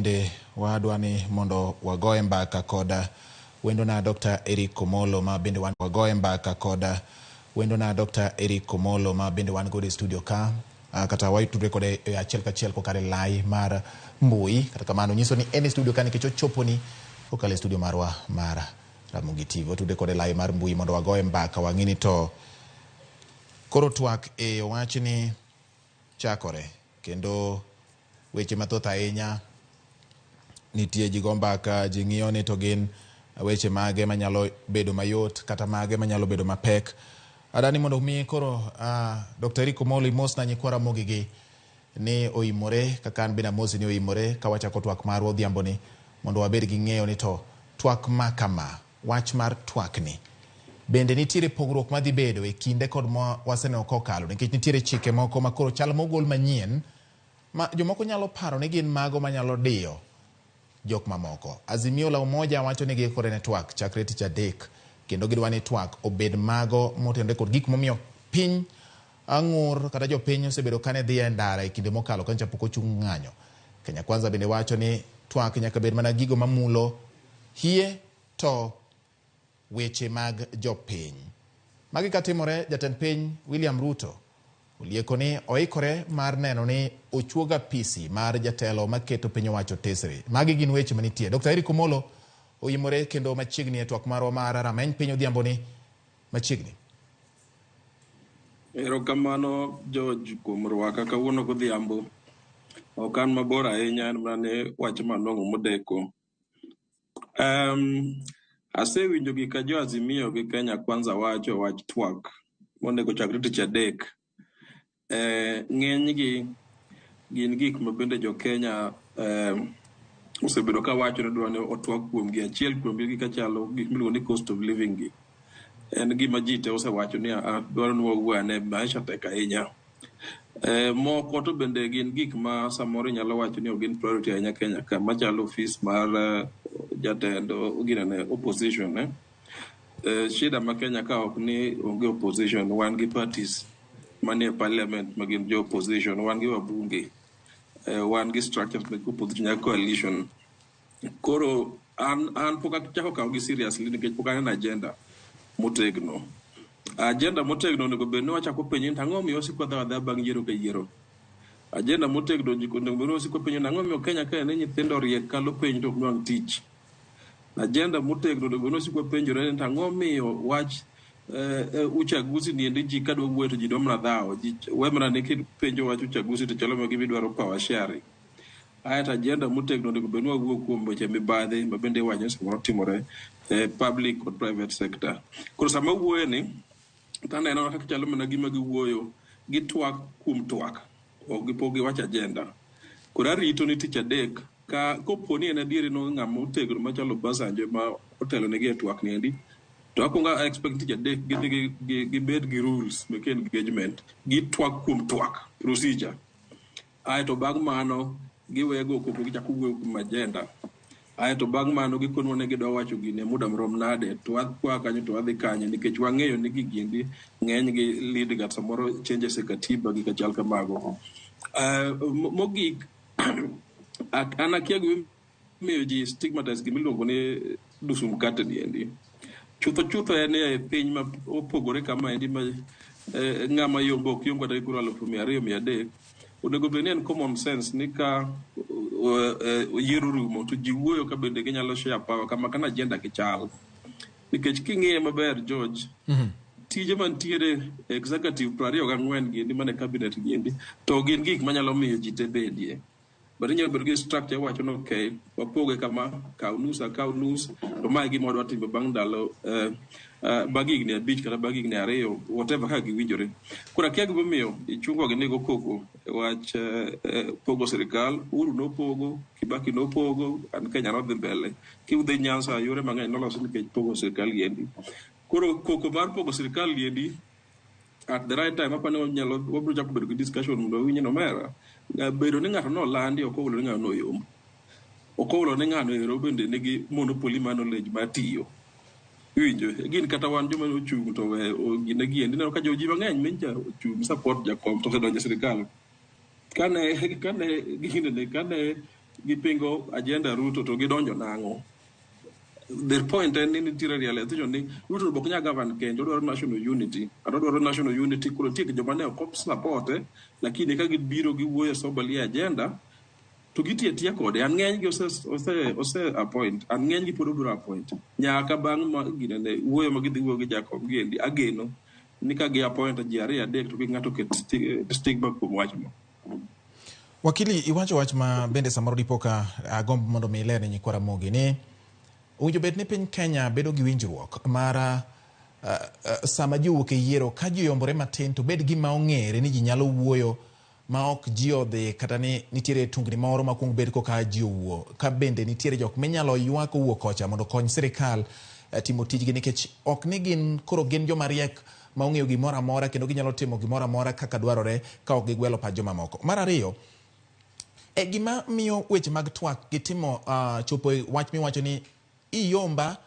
bende wadwa ni mondo wagoye mbaka kod wendona Dr. Eric Omolo ma bende wan wagoye mbaka kod wendona Dr. Eric Omolo ma bende wan godo e studio ka kata watudre kode e achiel kachiel kokalo e lai mar mbui. Kata kamano nyiso ni en e studio ka nikech ochoponi kokalo e studio marwa mar Ramogi TV. Watudre kode e lai mar mbui mondo wagoye mbaka wang'i ni to koro twak e wachni chakore kendo weche mathoth ahinya nitie ji go mbaka ji ng'iyo ni to gin weche mage manyalo bedo mayot kata mage manyalo bedo mapek adani mondo mi koro Dr. Eric Omolo imosna nyikwa Ramogi gi ni oimore kaka an bende amosi ni oimore ka wachako twak marwa odhiambo ni mondo wabed gi ng'eyo ni to twak ma kama wach mar twakni bende nitiere pogruok madhi bedo e kinde kod ma waseneno kokalo nikech nitiere chike moko ma koro chal mogol manyien ma jomoko nyalo paro ni gin mago manyalo diyo jok mamoko. Azimio la Umoja wacho ni giikore ne twak chakre tich adek kendo gidwa ni twak obed mago motenore kod gik momiyo piny ang'ur kata jopiny osebedo kane dhi e ndara e kinde mokalo kanyo pok ochung' ng'anyo. Kenya Kwanza bende wacho ni twak nyaka bed mana gigo mamulo hie to weche mag jopiny. Magi katimore, jatend piny William Ruto olieko ni oikore mar neno ni ochuoga apisi mar jatelo maketo piny owacho tesre. Magi gin weche manitie. Dr. Eric Omolo oimore kendo machiegni e twak marwa mar rameny piny odhiambo ni machiegni. Erokamano George kuom rwaka kawuono godhiambo. Ok an mabor ahinya, en mana ni wach manwang'o modeko. Asewinjo gika jo Azimio gi Kenya Kwanza wacho wach twak monego chakre tich adek. Ng'enygi gin gik ma bende jo Kenya osebedo ka wacho ni dwa ni otwak kuomgi. Achiel kuomgi gi kachalo gik miluongo ni cost of living gi. En gima ji te osewacho ni dwaro ni wawuo ane, maisha tek ahinya. Moko to bende gin gik ma samoro inyalo wacho ni ok gin priority ahinya Kenya ka machalo ofis mar jatend ginene opposition eh. Shida ma Kenya ka ok ni onge opposition, wan gi parties manie parliament ma gin jo opposition, wan gi wabunge, wan gi structures mag opposition nyaka coalition. Koro an pok achako kawo gi seriously nikech pok aneno agenda motegno. Agenda motegno onego bed ni wachako penjo ni to ang'o momiyo wasiko wadhi adhiya bang' yiero ka yiero. Agenda motegno onego bed ni wasiko penjo ni ang'o momiyo Kenya ka ni nyithindo riek kalo penj to ok nwang' tich. Agenda motegno onego bed ni wasiko wapenjore ni to ang'o momiyo wach uchaguzi ni endi ji kadwa wuoyo to ji dwa mana dhawo. Ji we mana ni kipenjo wach uchaguzi to chalo mana gima idwaro power sharing. Aeto agenda motegno onego bed ni wawuo kuom weche mibadhi ma bende iwacho ni samoro timore e public kod private sector. Koro sama wuoye ni to aneno kaka chalo mana gima giwuoyo gitwak kuom twak ok gipok giwacho agenda. Koro arito ni tich adek ka kopo ni en adieri no ng'ama otegno machalo Obasanjo ma otelo negi e twak ni endi to akwongo a expect tich adek gidhi gibed gi rules meke engagement gitwak kuom twak procedure. Aeto bang' mano giwego koko gichako wuoyo kuom agenda. Aeto bang' mano gikonwa ni gidwa wacho gini e muda marom nade to kwa kanyo to wadhi kanye nikech wang'eyo ni gigi endi ng'eny gi lead ga samoro changes e katiba gi kachal kamago. Mogik an akia gima miyo ji stigmatize gima iluongo ni nusu mkate ni endi. Chutho chutho en e piny ma opogore kama endi ma ng'ama yombo ok yomb kata gi kura 200,000 300,000 onego bed ni en common sense ni ka yiero orumo to ji wuoyo ka bende ginyalo share power kama kana agenda gi chal. Nikech king'iye maber George, tije mantiere executive 24 gi endi mane cabinet gi endi to gin gik manyalo miyo ji te bedie. But inyalo bedo gi structure iwacho ni okay, wapoge kama, kaw nus, akaw nus, to mae e gima wadwa timo bang' ndalo bang' higni 5 kata bang' higni 2, whatever kaka giwinjore. Koro akia gimomiyo ichungwa gi nego koko e wach pogo sirikal. Uhuru nopogo, Kibaki nopogo, an Kenya nodhi mbele. Kidhi Nyanza yore mang'eny nolosi nikech pogo sirikal giendi. Koro koko mar pogo sirikal giendi at the right time apani wanyalo wabiro chako bedo gi discussion mondo wawinj ni omera bedo ni ng'ato nolandi ok owulo ni ng'ano noyombo. Ok owulo ni ng'ano ero bende nigi monopoly mar knowledge mar tiyo. Iwinjo? Gin kata wan joma ochung' to we gine giendi ineno ka jo ji mang'eny mincha ochung' support jakom to osedonjo e sirikal. Kane ginene kane Gipingo agenda Ruto to gidonjo nang'o? The point en ni nitiere realization ni Ruto ok nyal govern kende, odwaro national unity. Kata odwaro national unity, koro nitie joma ne ok support, lakini ka gibiro giwuoyo soberly e agenda to gitiyo atiya kode. An ng'eny gi ose appoint, an ng'eny gi pod obiro appoint. Nyaka bang' ma ginene wuoyo ma gidhi wuoyo gi Jacob giendi, ageno ni ka gi appoint ji ariyo adek to kik ng'ato ket stigma kuom wachno. Wakili, iwacho wach ma bende samoro dipo ka agombo mondo mi iler ne nyikwa Ramogi ni owinjo bed ni piny Kenya bedo gi winjruok mar sama ji owuok e yiero ka ji oyombore matin to bed gima ong'ere ni ji nyalo wuoyo ma ok ji odhi kata ni nitiere tungni moro ma kuong bed koka ji owuo ka bende nitiere jok minyalo ywa kowuok kocha mondo okony sirikal timo tijgi nikech ok ni gin koro gin joma riek ma ong'eyo gimoro amora kendo ginyalo timo gimoro amora kaka dwarore ka ok gigwelo pach jomamoko. Mar ariyo, e gima miyo weche mag twak gitimo chopo e wach miwacho ni iyomba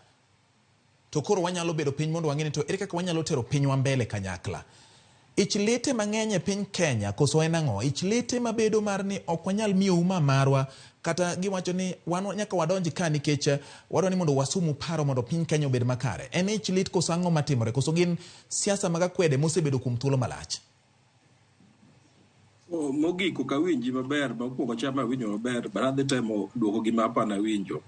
to koro wanyalo bedo piny mondo wang'e ni to ere kaka wanyalo tero pinywa mbele kanyakla. Ich lite mang'eny e piny Kenya koso en ang'o? Ich lite mabedo mar ni ok wanyal miyou ma marwa kata giwacho ni wan nyaka wadonj ka nikech wadwa ni mondo wasumu paro mondo piny Kenya obed makare. En ich lit koso ang'o matimore? Koso gin siasa mag akwede mosebedo kuom thuolo malach? Mogik ok awinji maber, mokwongo cha awinjo maber, but adhi temo duoko gima apani awinjo.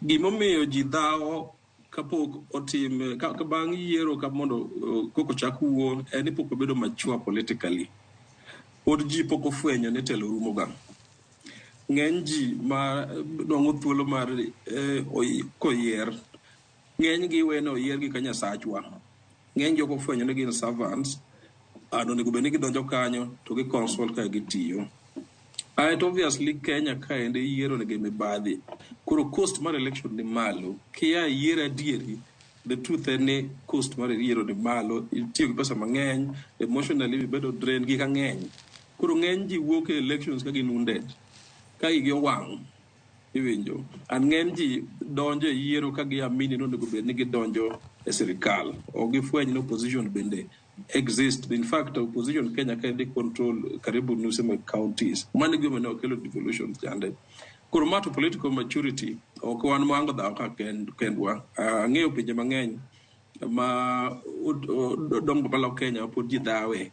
Gimomiyo ji dhawo kapok otim ka bang' yiero ka mondo koko chak wuo en ni pok wabedo mature politically. Pod ji pok ofwenyo ni telo rumo ga. Ng'eny ji ma nwang'o thuolo mar koyier, ng'eny gi wene oyiergi ka Nyasachwa. Ng'eny gi ok ofwenyo ni gin servants, and onego bed ni gidonjo kanyo to gi consult ka gitiyo. Aeto obviously Kenya kaende yiero nigi mibadhi. Koro cost mar election ni malo. Kia yiero adieri, the truth en ni cost mar yiero ni malo. Itiyo gi pesa mang'eny, emotionally ibedo drained, gik ang'eny. Koro ng'eny ji wuok e elections ka gin wounded, ka igi owang', iwinjo. And ng'eny ji donjo e yiero ka giamini ni onego bed ni gidonjo e sirikal. Ok gifweny ni opposition bende exist. In fact, opposition Kenya kaendi control karibu nuse mag counties. Mano e gima ne okelo devolution chande. Koro ma to political maturity, ok wan wango dhawo ka kendwa. Ang'eyo pinje mang'eny ma dongo malo Kenya pod ji dhawe.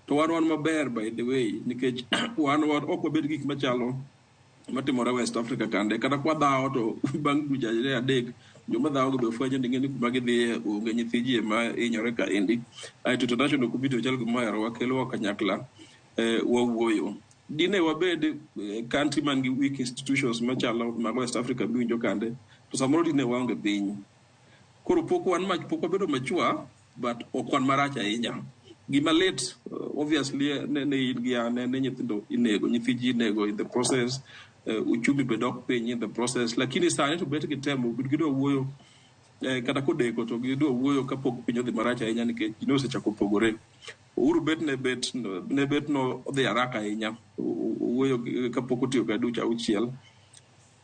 To wan maber by the way, nikech wan ok wabed gik machalo matimore West Africa kande. Kata kwa dhawo to bang' dweche ariyo adek, joma dhawo go be fwenyo ni ng'eni kuma gidhiye onge nyithi ji ema hinyore kaendi. Aeto international community chal gima oherowa kelowa kanyakla wawuoyo. Dine wabed country man gi weak institutions machalo mag West Africa miwinjo kande, to samoro dine waonge piny. Koro pok wan pok wabedo mature, but ok wan marach ahinya. Gima lit, obviously, ne in gi an, ne nyithindo inego, nyithi ji inego in the process, uchumi be dok piny in the process, lakini sani to bet gitemo, gidwa wuoyo, kata kodeko to gidwa wuoyo kapok piny odhi marach ahinya nikech ji nosechako pogore. Uhuru bet no odhi haraka ahinya, owuoyo kapok otiyo ka dweche auchiel.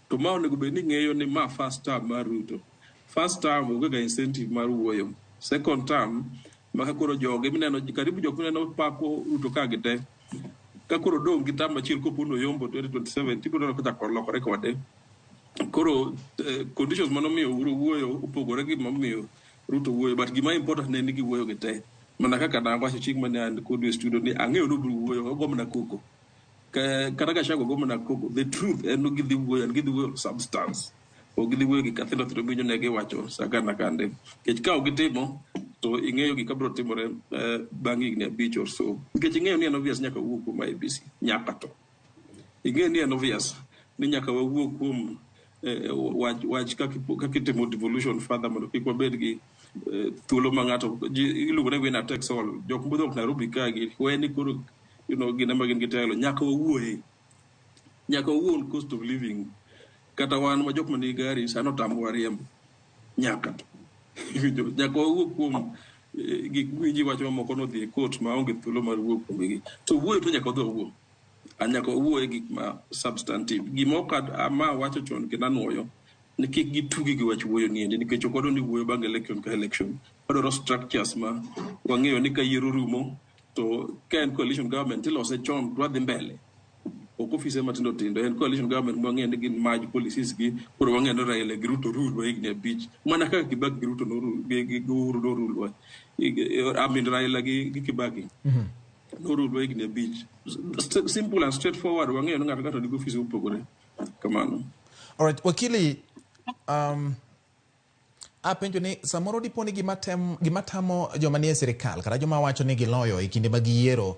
To ma onego bed ni ng'eyo ni ma first term mar Ruto. First term onge ga incentive mar wuoyo. Second term, ma ka koro joge mineno, karibu jok mineno pako Ruto ka gite. Ka koro dong' gi term achiel kopo ni oyombo 2027, tibiro neno kochako lokore kode. Koro conditions manomiyo Uhuru wuoyo opogore gi momiyo Ruto wuoyo, but gima important ne ni giwuoyo gi te. Mana kaka nawacho chieng' mane an kodu e studio ni ang'eyo ni obiro wuoyo, ogo mana koko. Kata Gachagua go mana koko. The truth en ni gidhi wuoyo, and gidhi wuoyo substance. Ok gidhi wuoyo gi kathindo thindo miwinjo ne giwacho Sagana kande. Nikech ka ok gitimo, to ing'eyo gik mabiro timore bang' higni 5 or so. Nikech ing'eyo ni en obvious nyaka wuo kuom IEBC. Nyaka to. Ing'eyo ni en obvious ni nyaka wawuo kuom wach kaka itimo devolution further mondo kik wabed gi thuolo ma ng'ato iluongo ni winner takes all. Jok modhok Nairobi ka gi we ni koro gin ema gin gi telo. Nyaka wawuoye. Nyaka wawuo on cost of living. Kata wan ma jok manigi gari sani otamowa riembo. Nyaka to. Nyaka wawuo kuom gik miwinji wacho mamoko nodhi e court maonge thuolo mar wuoyo kuomgi. To wuoyo to nyaka wadhi wawuo. Nyaka wawuo e gik ma substantive. Gima ok ma wacho chon kendo anuoyo ni kik gitugi gi wach wuoyo niendi nikech ok wadwa ni wuoyo bang' election ka election. Wadwaro structures ma wang'eyo ni ka yiero rumo to ka en coalition government tilose chon to wadhi mbele. Ok ofise matindo tindo, en coalition government mwang'eyo ni gin merge policies gi, koro wang'eyo ni Raila gi Ruto rule higni 5, mana kaka Kibaki gi Ruto norule, gi Uhuru norule, I mean Raila gi Kibaki norule higni 5. Simple and straightforward, wang'eyo ni ng'ato ng'ato nigi ofise mopogore kamano. Alright, wakili, apenjo ni samoro dipo ni gima tamo joma nie sirikal kata joma wacho ni giloyo e kinde mag yiero,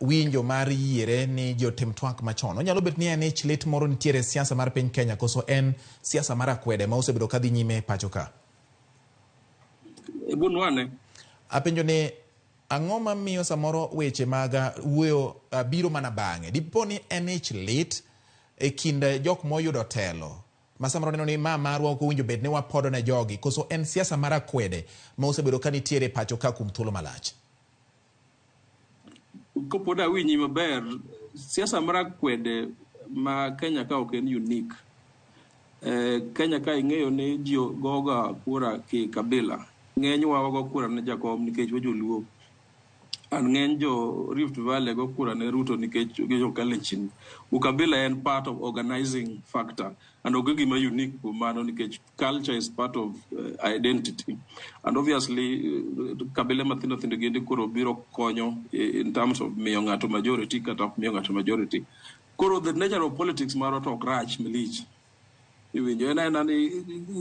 winjo mar yiere ni jotim twak machon, onyalo bet ni en ich lit moro nitiere e siasa mar piny Kenya, koso en siasa mar akwede ma osebedo kadhi nyime e pacho ka? E bunwane. Apenjo ni ang'o mamiyo samoro weche mag wuoyo biro mana bang'e? Dipo ni en ich lit e kind jok moyudo telo ma samoro neno ni ma marwa ok owinjo bed ni wapodo ne jogi, koso en siasa mar akwede ma osebedo ka nitiere e pacho ka kuom thuolo malach? Kopod awinji maber, siasa mar akwede ma Kenya ka ok en unique. Kenya ka ing'eyo ni ji goga kura ki kabila. Ng'enywa wago kura ne Jakom nikech wajoluo. An ng'eny jo Rift Valley go kura ne Ruto nikech jo Kalenjin. Ukabila en part of organizing factor and onge gima unique kuom mano nikech culture is part of identity. And obviously kabile mathindo thindo giendi koro biro konyo in terms of miyo ng'ato majority kata ok miyo ng'ato majority. Koro the nature of politics marwa to ok rach malich. Iwinjo en aena ni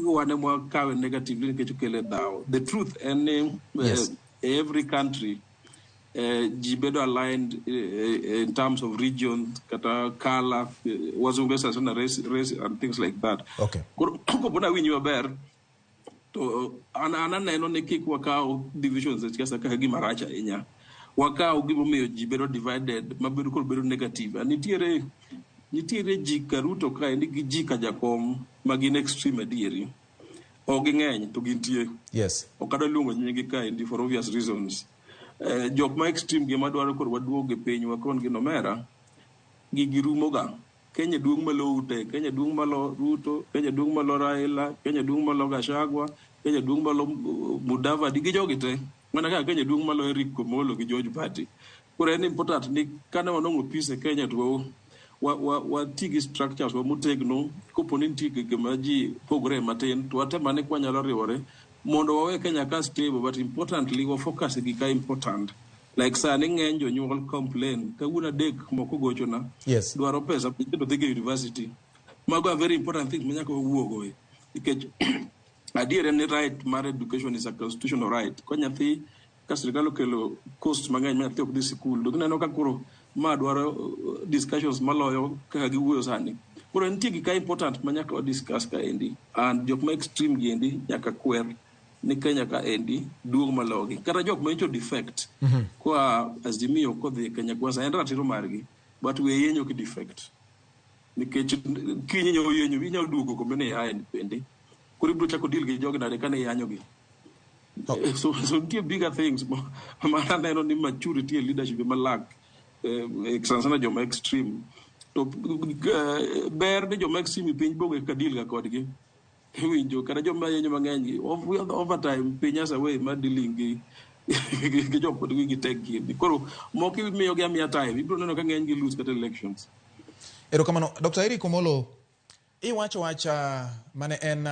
wan ema wakawe negatively nikech okele dhawo. The truth en ni every country ji bedo aligned in terms of region kata color, wazungu sana sana race and things like that. Koro kopona winji maber to an aneno ni kik wakaw divisions e siasa kaka gima rach ahinya. Wakaw gimomiyo ji bedo divided mabedo koro bedo negative. And nitiere ji ka Ruto kaendi gi ji ka Jakom ma gin extreme adieri. Ok ging'eny to gintie. Ok adwa luongo nying gi kaendi for obvious reasons. Jok ma extreme gi madwaro koro waduog e piny wakon gi nomera, gigi rumo ga. Kenya duong' malo ute, Kenya duong' malo Ruto, Kenya duong' malo Raila, Kenya duong' malo Gachagua, Kenya duong' malo Mudavadi gi jogi te. Mana kaka Kenya duong' malo Eric Komolo gi George Bati. Koro en important ni kane wanong'o peace e Kenya to wati gi structures wa motegno, kopo ni nitie gima ji pogore matin to watem ane kwanyalo riwore mondo wawe Kenya ka stable, but importantly wa focus gi ka important. Like sani ng'eny jonyuol complain kawuono adek moko gochona dwaro pesa nyithindo dhi go university. Mago are very important things manyaka wawuogo e nikech adier en ni right mar education is a constitutional right. Ka nyathi ka sirikal okelo cost mang'eny ma nyathi ok dhi sikul, to gineno ka koro ma dwaro discussions maloyo kaka giwuoyo sani. Koro nitie gik ka important ma nyaka wa discuss kaendi, and jok ma extreme giendi nyaka kwer ni Kenya kaendi duong' malogi. Kata jok ma nyocha defect koa Azimio kodhi e Kenya Kwanza en ratiro margi, but we yenyo ki defect. Nikech kiny inyalo yenyo, inyalo duogo kuma ne iaye ni bende. Koro ibiro chako deal gi jogi nade kane iyanyogi. So nitie bigger things ma aneno ni maturity e leadership ema lack, sana sana joma extreme. To ber ni joma extreme e piny bonge kaka deal ga kodgi. Iwinjo kata joma yenyo mang'eny gi over time piny has a way mar dealing gi jok pod wigi tek giendi. Koro moko imiyo gi amiya time, ibiro neno ka ng'eny gi lose kata elections. Erokamano. Dr. Eric Omolo, iwacho wacha mane en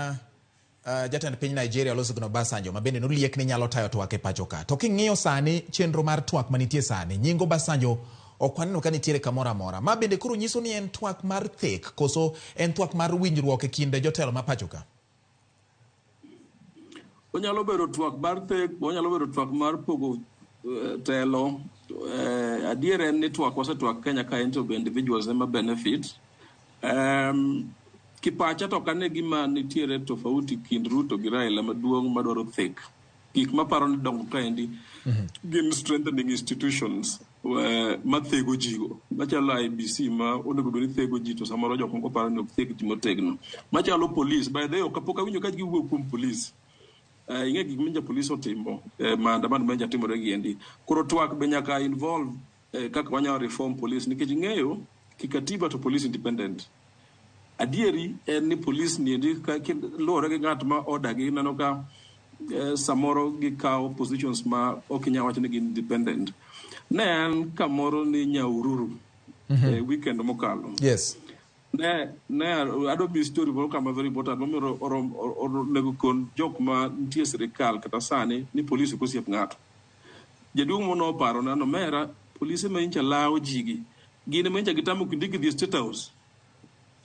jatend piny Nigeria Olusegun Obasanjo ma bende noliek ni nyalo tayo twak e pacho ka. To king'iyo sani chenro mar twak manitie sani, nying Obasanjo ok waneno ka nitiere kamoro amora. Ma bende koro nyiso ni en twak mar thek koso en twak mar winjruok e kind jotelo ma pacho ka? Onyalo bedo twak mar thek, onyalo bedo twak mar pogo telo. Adier en ni twak wasetwak Kenya ka en to be individuals ema benefit. Kipacha to ok ane gima nitiere tofauti kind Ruto gi Raila maduong' madwaro thek. Gik maparo ni dongo kaendi gin strengthening institutions mathego jigo. Machalo IEBC ma onego bed ni thego ji to samoro jok moko paro ni ok theg ji motegno. Machalo police, by the way, kapok awinjo ka giwuok kuom police. Ing'e gik minja police otimo, maandamano ma nja timore giendi. Koro twak be nyaka involve kaka wanyalo reform police nikech ing'eyo kikatiba to police independent. Adieri en ni police niendi luwore gi ng'at ma order gi, ineno ka samoro gikawo positions ma ok inyal wacho ni gin independent. Ne an kamoro ni Nyahururu. Weekend mokalo. Ne adwa miyi story moro kama very important momiyo onego kon jok ma nitie e sirikal kata sani ni polis ok osiep ng'ato. Jaduong' moro noparona nomera polise ma nyocha lawo ji gi gin ema nyocha gitamo Kindiki dhi e State House.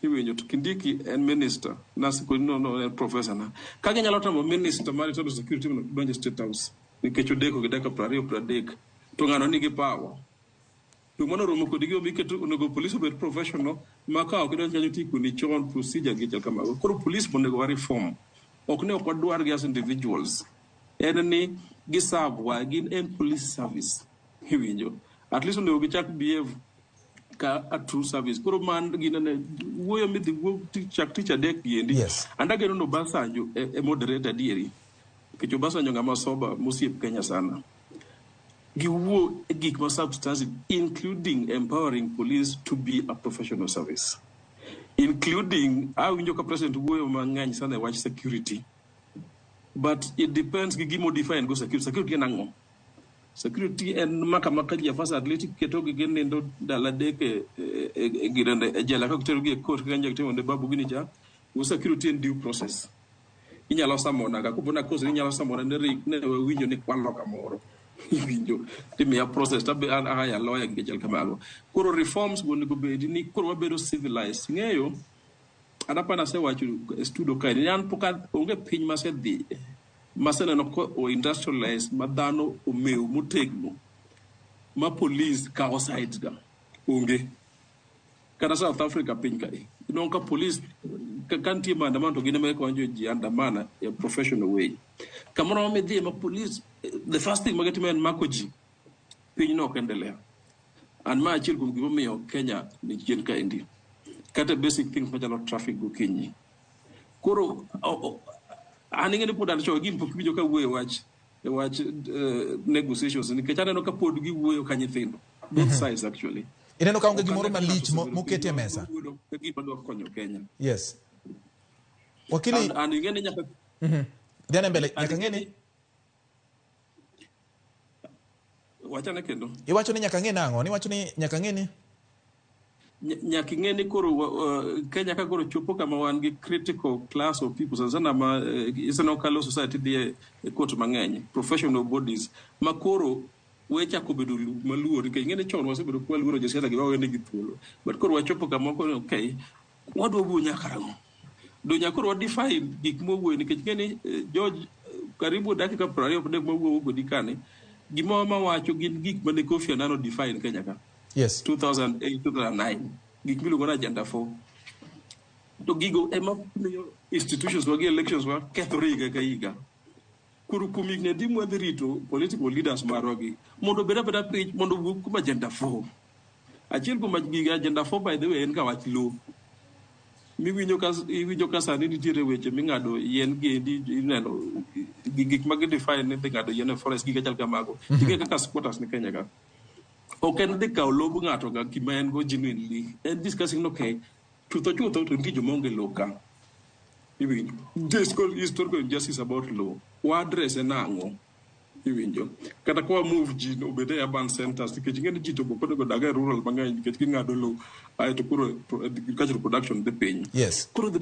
Iwinjo to Kindiki en minister nasikoni no en professor na. Ka ginyalo tamo minister mar internal security mondo odonj e State House nikech odeko gi dakika 20 30 to ng'ano nigi power. To mano romo kod gima iketo onego police obed professional ma ka ok idonj kanyo tikoni chon procedure gi chal kamago. Koro police onego wa reform. Ok ni ok wadwar gi as individuals. En ni giserve wa gin en police service. Iwinjo. At least onego gichak behave ka a true service. Koro man ginene wuoyo midhi wuo chak tich adek giendi. And ageno ni Obasanjo e moderate adieri. Nikech Obasanjo ng'ama sober mosiep Kenya sana. Giwuo e gik ma substantive including empowering police to be a professional service. Including awinjo ka president wuoyo mang'eny sana e wach security. But it depends gi gima define go security. Security en ang'o? Security en maka maka ji afasa at least ketogi ginindo ndalo adek e jela ka giterogi e court kaka nyocha gitimo ne Babu gini cha. Go security en due process. Inyalo samona ka kopo na koso inyalo samona ne rik ne winjo ni kwalo kamoro. Iwinjo timiya process tabe an aya lawyer gi chal kamago. Koro reforms go onego bedi ni koro wabedo civilized. Ing'eyo an apani asewacho e studio kae ni an pok onge piny masedhi maseneno ko o industrialized ma dhano omew motegno ma police kawo sides ga onge. Kata South Africa piny kae inwang'o ka police ka nitie maandamano to gin ema gikonyo ji andamana e professional way. Kamoro midhiye ma police the first thing magitimo en mako ji piny no ok endelea. An ma achiel kuom gimomiyo Kenya ni chien kaendi. Kata basic things machalo traffic gokinyi. Koro an ing'e ni pod an chon gin pok iwinjo ka wuoyo e wach negotiations nikech aneno ka pod giwuoyo ka nyithindo both sides actually. Ineno ka onge gimoro malich moket e mesa. Gima dwa konyo Kenya. Yes. Wakili an ing'e ni nyaka Dhiane mbele nyaka ng'e ni wachane kendo. Iwacho ni nyaka ng'e nang'o? Niwacho ni nyaka ng'e ni Nyaka ing'e ni koro Kenya ka koro chopo kama wan gi critical class of people sana sana ma iseneno ka law society dhi e court mang'eny professional bodies ma koro wechako bedo maluor nikech ing'e ni chon wasebedo ka waluoro josiasa gi wawenegi thuolo but koro wachopo kama koro okay wadwa wuoyo nyaka karang'o do nyaka koro wa define gik mwawuoyo nikech ing'e ni George karibu dakika 23 mwawuoyo kodi kani gima mawacho gin gik mane Kofi Annan o define Kenya ka. 2008 2009 gik miluongo ni agenda 4 to gigo ema miyo institutions wa gi elections wa kethore higa ka higa. Koro kuom higni adi mwadhi rito political leaders marwa gi mondo obed abeda piny mondo owuog kuom agenda 4. Achiel kuom gigo agenda 4 by the way en ga wach lowo. Miwinjo ka iwinjo ka sani nitiere weche ming'ado yien gendi ineno gik ma gidefine ni dhi ng'ado yien e forest gik machal kamago. Ing'e kaka squatters ni Kenya ka. Ok en dhi kawo lob ng'ato ga gima en go genuinely. En discussing no okay chutho chutho to nitie joma onge lowo ka. Iwinjo. This called historical injustice about law. Wa address nang'o? Iwinjo. Kata kwa move ji obed e urban centers nikech ing'e ni ji to ok onego odag e rural mang'eny nikech ging'ado lowo aeto koro agricultural production dhi piny. Koro the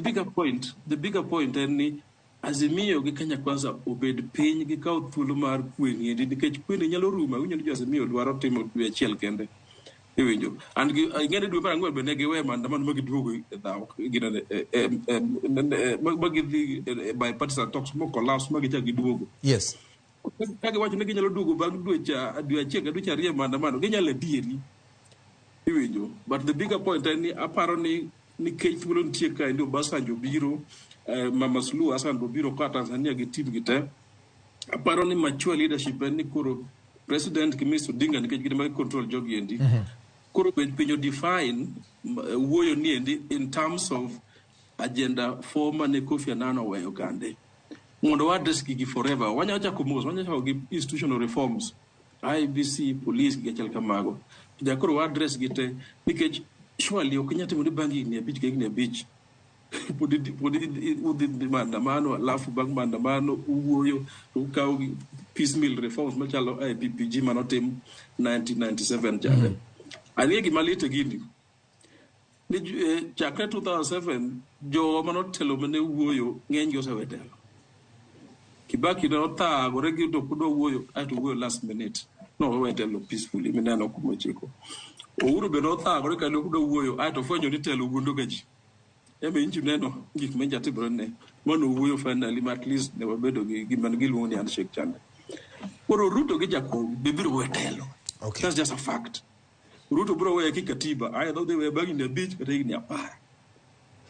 bigger point en ni Azimio gi Kenya Kwanza obed piny gikaw thuolo mar kwe ni endi nikech kwe ni nyalo rumo. Awinjo ni jo Azimio dwaro timo dwe achiel kende. Iwinjo. And gi ing'e ni dwe mar ang'wen be ne giwe maandamano ma giduogo e dhaw ginene ma gidhi e bipartisan talks mo collapse ma gichak giduogo. Ka giwacho ni ginyalo duogo bang' dwe achiel ka dweche ariyo e maandamano ginyalo adieri. Iwinjo. But the bigger point en ni aparo ni nikech thuolo nitie kaendi Obasanjo biro, Mama Suluhu Hassan biro koa Tanzania gi team gi te. Aparo ni mature leadership en ni koro President gi Mr. Odinga nikech gin ema gi control jogi endi. Koro bed piny o define wuoyo ni endi in terms of agenda 4 mane Kofi Annan oweyo kande. Mondo wa address gigi forever. Wanyalo chako mos, wanyalo chako gi institutional reforms. IEBC, police gi chal kamago. To koro wa address gi te nikech surely ok inyal timo ni bang' higni 5 ka higni 5 pod udhi maandamano alafu bang' maandamano uwuoyo to ukawo piecemeal reforms machalo IPPG manotim 1997 chande. Ang'e gima lit e gini. Ni chakre 2007 jowa manotelo mane wuoyo ng'eny gi osewe telo. Kibaki ne othagore gi to pod owuoyo aeto owuoyo last minute. Nowe telo peacefully mineno kumochiko. Uhuru be nothagore kane ok owuoyo aeto ofwenyo ni telo wuondo ga ji. Ema inji neno gik ma jatimore ne. Mano owuoyo finally ma at least ne wabedo gi gima ne giluongo ni handshake chande. Koro Ruto gi Jakom be biro we telo. That's just a fact. Ruto biro weye ki katiba, ae dho dhi weye bang' higni 5 kata higni 10.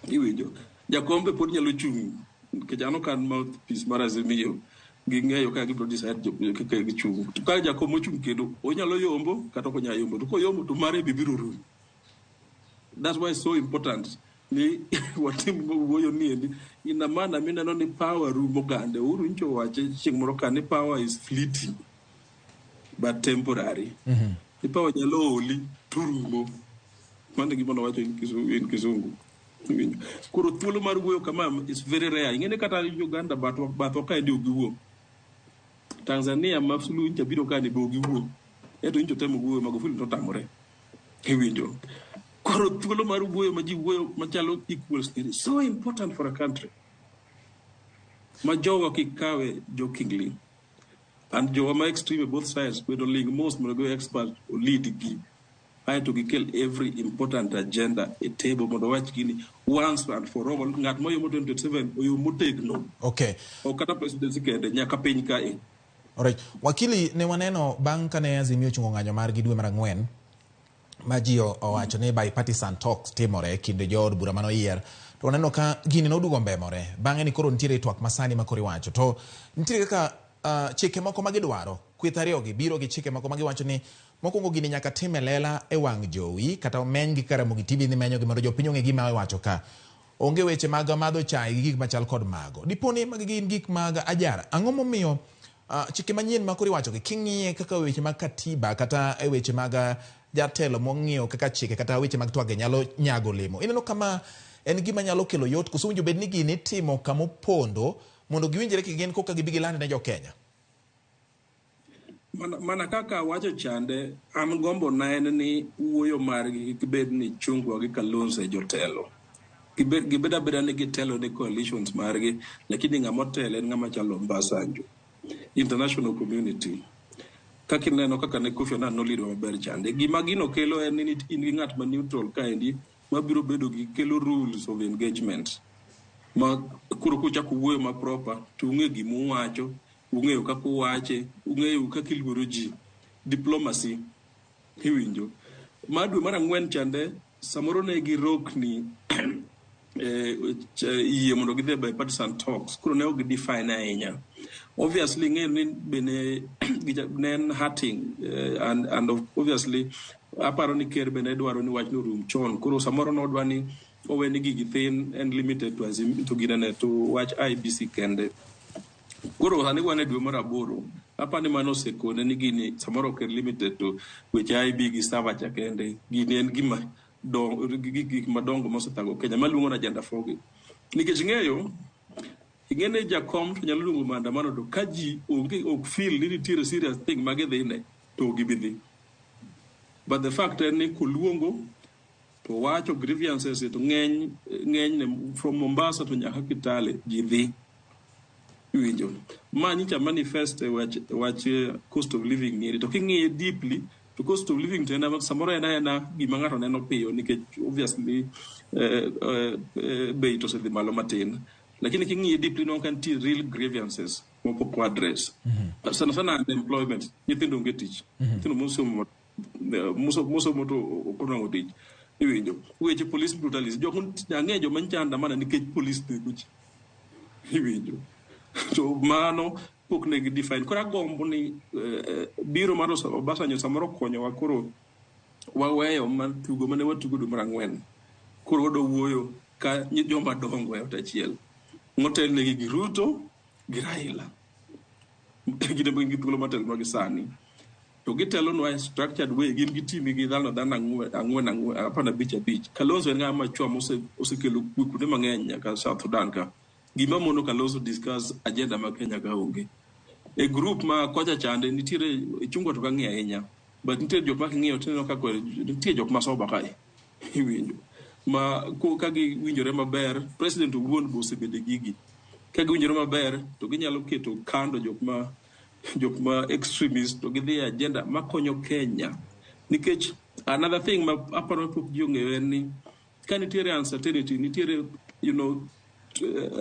Iwinjo. Jakom be pod nyalo chung' nikech an ok an mouthpiece mar Azimio. Ging'eyo kaka gibiro decide kaka gichung'. To ka Jakom ochung' kendo, onyalo yombo kata ok onyal yombo. To koyombo to mare be biro rumo. That's why it's so important ni watim wuoyo ni endi ina maana mineno ni power rumo gande. Uhuru nyicho owache chieng' moro ka ni power is fleeting but temporary. Ni power nyalo oli to rumo. Mano e gima nowacho in Kizungu. Koro thuolo mar wuoyo kama is very rare. Ing'e ni kata Uganda bathwa kaendi ok giwuo. Tanzania ma Suluhu nyicha biro ka ni be ok giwuo. Ento nyicha otemo wuoyo Magufuli to otamore. Iwinjo. Koro thuolo mar wuoyo ma ji wuoyo machalo equals is so important for a country. Ma jowa kik kawe jokingly. And jowa ma extreme e both sides bedo ling mos mondo go expert o lead gi. Aeto gikel every important agenda e table mondo wach gini once and for all. Ng'at moyomo 2027 oyom motegno. Ok kata presidency kende, nyaka piny kae. Alright. Wakili, ne waneno bang' kane Azimio ochungo ng'anyo margi dwe mar 4 ma ji owacho ni bipartisan talks timore e kind jood bura mane oyier, to waneno ka gini noduogo mbemore. Bang'e ni koro nitiere twak masani ma koro iwacho. To nitiere kaka chike moko ma gidwaro. Kweth ariyogi biro gi chike moko ma giwacho ni mokwongo gini nyaka tim e lela e wang' jowi kata omenygi kaka Ramogi TV dhi menyogi mondo jopiny ong'e gima iwacho ka. Onge weche mag madho chai gi gik machal kod mago. Dipo ni magi gin gik mag ajara. Ang'o momiyo chike manyien ma koro iwachogi king'iye kaka weche mag katiba kata e weche mag jatelo mong'iyo kaka chike kata weche mag twak nyalo nyago olemo. Ineno kama en gima nyalo kelo yot koso winjo bed ni gini itimo kama opondo mondo giwinjre kigin koka gibi giland ne jo Kenya? Mana kaka awacho chande, an gombo na en ni wuoyo margi kik bed ni Chungwa gi Kalonzo e jotelo. Gibed abeda ni gitelo ne coalitions margi, lakini ng'ama otelo en ng'ama chalo Obasanjo. International community. Kaka ineno kaka ne Kofi Annan nolidwa maber chande. Gima gino kelo en ni in gi ng'at ma neutral kaendi mabiro bedo gi kelo rules of engagement. Ma koro kuchako wuoyo ma proper to ung'e gima uwacho, ung'eyo kaka uwache, ung'eyo kaka iluoro ji. Diplomacy. Iwinjo. Ma dwe mar 4 chande, samoro ne girokni yie mondo gidhi e bipartisan talks. Koro ne ok gidefine ahinya. Obviously, ing'eyo ni bende ne en hurting, and obviously aparo ni ker bende dwaro ni wachno orum chon. Koro samoro nodwa ni owe ni gigi thin and limited to azim, to ginene to wach IEBC kende. Koro sani wan e dwe mar 8, aparo ni mano osekone ni gini samoro ok en limited to weche IEB gi server cha kende. Gini en gima gik madongo mosethago Kenya maluongo ni agenda 4 gi. Nikech ing'eyo, ing'e ni jakom to nyalo luongo maandamano to ka ji onge ok feel ni nitiere serious thing ma gidhine to ok gibi dhi. But the fact en ni koluongo to wacho grievances to ng'eny ne from Mombasa to nyaka Kitale ji dhi. Iwinjo. Ma nyicha manifest e wach cost of living ni. To king'iye deeply to cost of living to en samoro en aena gima ng'ato neno piyo nikech obviously bei to osedhi malo matin. Lakini king'iye deeply inwang'o ka nitie real grievances mopok wa address. Sana sana unemployment, nyithindo onge tich. Nyithindo mosomo to ok onwang'o tich. Iwinjo. Weche police brutality. Jok ang'eyo joma nyicha andamana nikech police nego ji. Iwinjo. To mano pok ne gi define. Koro agombo ni biro mar Obasanjo samoro konyowa koro waweyo mar tugo mane watugo dwe mar 4. Koro wadwa wuoyo ka joma dongo e ot achiel. Motelnegi gi Ruto gi Raila. Gin ema gin gi thuolo mar telonwa gi sani. To gitelonwa e structured way, gin gi team gi dhano dhano ang'wen, ang'wen, ang'wen, 15 5. Kalonzo en ng'ama machua osekelo kwe kuonde mang'eny nyaka South Sudan ka. Gima mono Kalonzo discuss agenda ma Kenya ka onge. E group ma kocha chande nitiere Ichung'wa to kang'iyo ahinya. But nitiere jok ma king'iyo tineno ka nitie jok ma sober kae. Iwinjo. Ma ka giwinjore maber, president owuon be osebedo e gigi. Ka giwinjore maber to ginyalo keto kando jok ma extremist to gidhi e agenda makonyo Kenya. Nikech another thing ma aparo pok ji ong'eyo en ni ka nitiere uncertainty, nitiere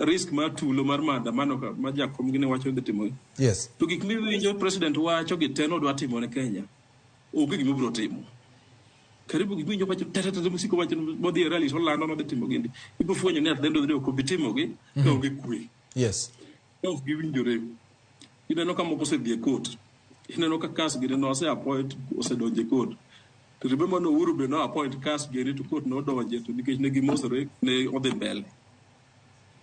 risk mar tulo mar maandamano ka ma jakom gini wacho ni dhi timo. To gik miwinjo president wacho gi te nodwa timo ne Kenya, onge gima obiro timo. Karibu gik miwinjo wacho te te te mosiko wacho modhi e rallies olando nodhi timo gini. Ibiro fwenyo ni at the end of the day ok obi timogi ka onge kwe. Ka ok giwinjore. Ineno ka moko osedhi e court. Ineno ka CAS gini nose appoint osedonjo e court. To remember no Uhuru be no appoint CAS gini to court nodonje to nikech ne gimosore ne odhi mbele.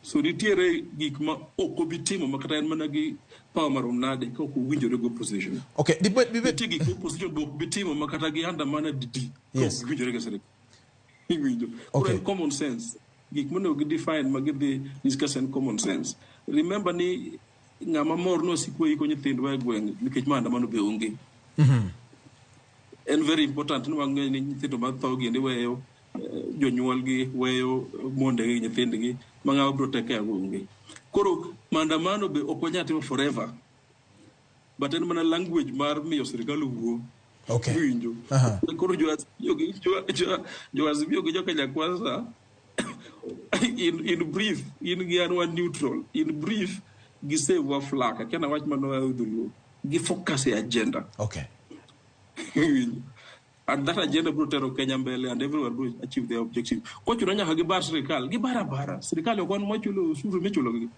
So nitiere gik ma ok obi timo ma kata en mana gi power marom nade ka ok owinjore gi opposition. Okay, dibed Nitie gik ma opposition be ok bi timo ma kata gi andamana didi ka ok giwinjore gi sirikal. Iwinjo. Koro en common sense. Gik monego gi define ma gidhi discuss en common sense. Remember ni ng'ama mor nosiko iko nyithindwa e gweng' nikech maandamano be onge. En very important ni wang'e ni nyithindo matho giendi weyo jonyuolgi, weyo mondegi gi nyithindgi ma ng'ama biro take care go onge. Koro maandamano be ok wanyal timo forever. But en mana language mar miyo sirikal owuo. Iwinjo. Koro jo Azimio gi jo Kenya Kwanza in brief, in gi an wan neutral. In brief, gi save wa flak. Akia nawach mano e dholuo. Gi focus e agenda. Iwinjo. And that agenda biro tero Kenya mbele and everyone will achieve their objective. Kochuno nyaka gibar sirikal, gibar abara. Sirikal ok wan mwachulo osuru michulo gi.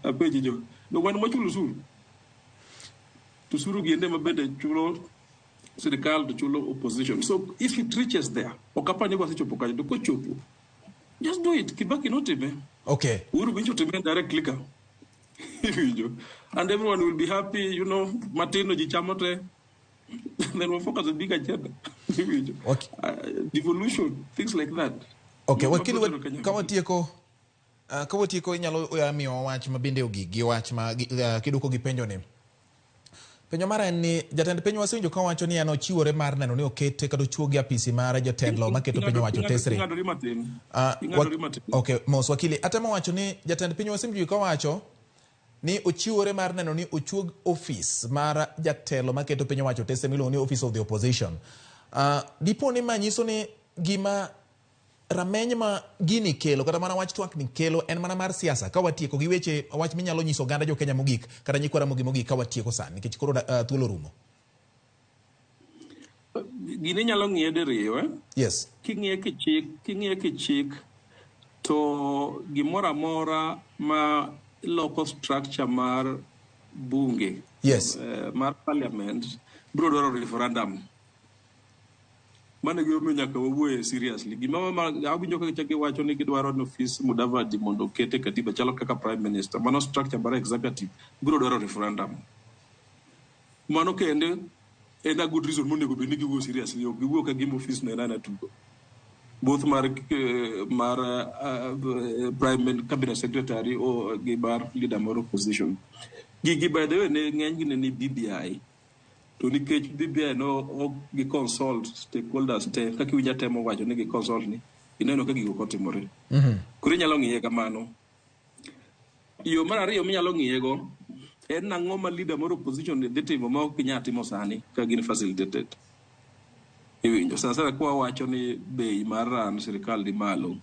Apenji jo. No wan mwachulo osuru. To osuru gi ende ma bende chulo sirikal to chulo opposition. So if it reaches there, ok apar ni wasechopo kanyo, to kochopo, just do it. Kibaki notime. Uhuru winjo time directly ka. Iwinjo. And everyone will be happy, matino ji chamo te. Then we'll focus on big agenda. Iwinjo. Devolution, things like that. Okay, Ma wakili biro tero Kenya ka watieko ka watieko inyalo miyowa wach ma bende ogik gi wach ma kiduoko gi penjo ni. Penjo mara en ni jatend piny wasewinjo ka wacho ni en ochiwore mar neno ni okete kata ochuogi apisi mar jotelo maketo piny owacho tesre. Ing'adori matin. Ing'adori matin. Okay, mos wakili. Atemo wacho ni jatend piny wasewinjo ka wacho ni ochiwore mar neno ni ochuog ofis mar jatelo maketo piny owacho tesre miluongo ni Office of the Opposition. Dipo ni ma nyiso ni gima rameny ma gini kelo kata mana wach twak ni kelo en mana mar siasa ka watieko gi weche wach minyalo nyiso oganda jo Kenya mogik kata nyikwa Ramogi mogik ka watieko sani nikech koro thuolo rumo. Gini inyalo ng'iye diriyo, eh? King'iye kichik to gimoro amora ma loko structure mar bunge mar parliament biro dwaro referendum. Mano e gimomiyo nyaka wawuoye seriously. Gima awinjo ka giwacho ni gidwaro ni ofis Mudavadi mondo oket e katiba chalo kaka prime minister. Mano structure mar executive biro dwaro referendum. Mano kende en a good reason monego bed ni giwuo seriously. Ok giwuo ka gima ofis no en ana tugo. Both mar prime cabinet secretary o gi mar leader mar opposition. Gigi by the way ne ng'eny gi ne ni BBI. To nikech BBI no ok gi consult stakeholders te kaka iwinjo atemo wacho ni gi consult ni ineno ka gigo ok otimore. Koro inyalo ng'iye kamano. Yo mar ariyo minyalo ng'iye go en ang'o ma leader mar opposition dhi timo ma ok ginyal timo sani ka gin facilitated. Iwinjo sana sana kwa wacho ni bei mar ran sirikal ni malo.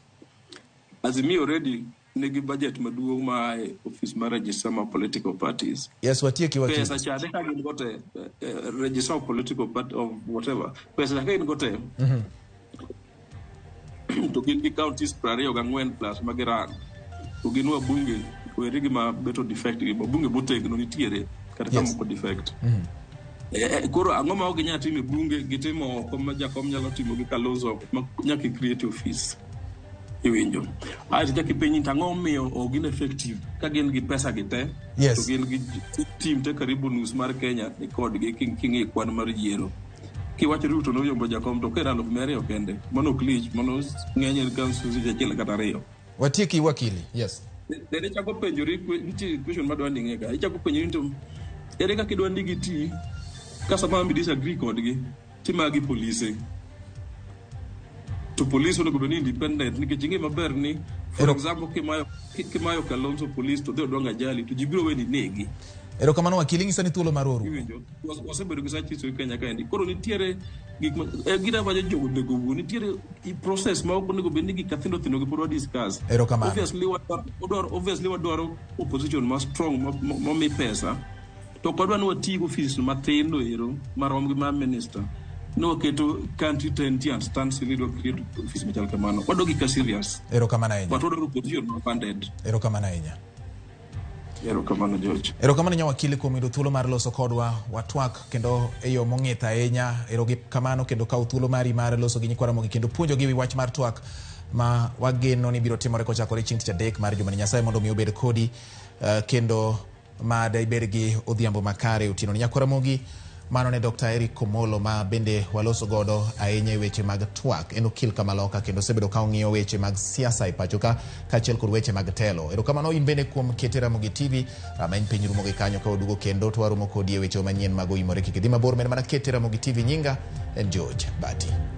Azimio already nigi budget maduong' ma e office mar register mar political parties. Yes, watieki wakili. Pesa chande ka gin go te, register of political party of whatever. Pesa ka gin go te. To gin gi counties 24 plus ma giran. To gin wabunge, weri gi ma beto defect gi, wabunge motegno nitiere kata ka moko defect. Koro ang'o ma ok ginyal timo e bunge gitimo oko ma jakom nyalo timo gi Kalonzo ma nyaka i create office. Iwinjo. Aeto chak ipenji to ang'o momiyo ok gin effective ka gin gi pesa gi te to gin gi team te karibu nus mar Kenya ni kodgi king'iyo kwan mar yiero. Kiwacho Ruto noyombo jakom to ok en 200,000 kende. Mano ok lich, mano ng'eny en constituency achiel kata ariyo. Watieki wakili. Yes. Then ichako penjori nitie question madwa ni ing'e ka. Ichako penjori ni to ere kaka idwa ni giti ka sama mi disagree kodgi timagi polise. To police onego bed ni independent nikech ing'e maber ni, for example, kimayo Kalonzo police to dhi odwang' ajali to ji biro weni negi. Erokamano wakili, ng'isa ni thuolo mar orumo. Iwinjo, wasebedo gi such history Kenya kaendi. Koro nitiere gik ma gina wacho jogo onego wuo, nitiere process ma ok onego bed ni gik mathindo thindo gi pod wa discuss. Erokamano. Obviously wadwaro opposition ma strong momi pesa. To ok wadwa ni wati gi ofis mathin no ero marom gi mar minister. Ne waketo country te nitie and standstill ni dwa create office machal kamano. Wadwa gik ka serious. Erokamano ahinya. But wadwaro opposition ma funded. Erokamano ahinya. Erokamano, George. Erokamano nya wakili kuom yudo thuolo mar loso kodwa watwak kendo e yo mong'ith ahinya. Erokamano kendo kaw thuolo mari mar loso gi nyikwa Ramogi kendo puonjogi ewi wach mar twak ma wageno ni biro timore kochakore chieng' tich adek mar jumani. Nyasaye mondo mi obed kodi kendo mad ibed gi odhiambo makare otieno ni. Nyakwa Ramogi, mano ne Dr. Eric Komolo ma bende waloso godo ahinya e weche mag twak. En okil kamaloka kendo osebedo ka ong'iyo weche mag siasa e pacho ka kaachiel kod weche mag telo. Erokamano in bende kuom kete Ramogi TV. Rameny piny rumo gi kanyo ka waduogo kendo to waromo kodi e weche manyien mag oimore. Kik idhi mabor, med mana kete Ramogi TV. Nyinga en George Bati.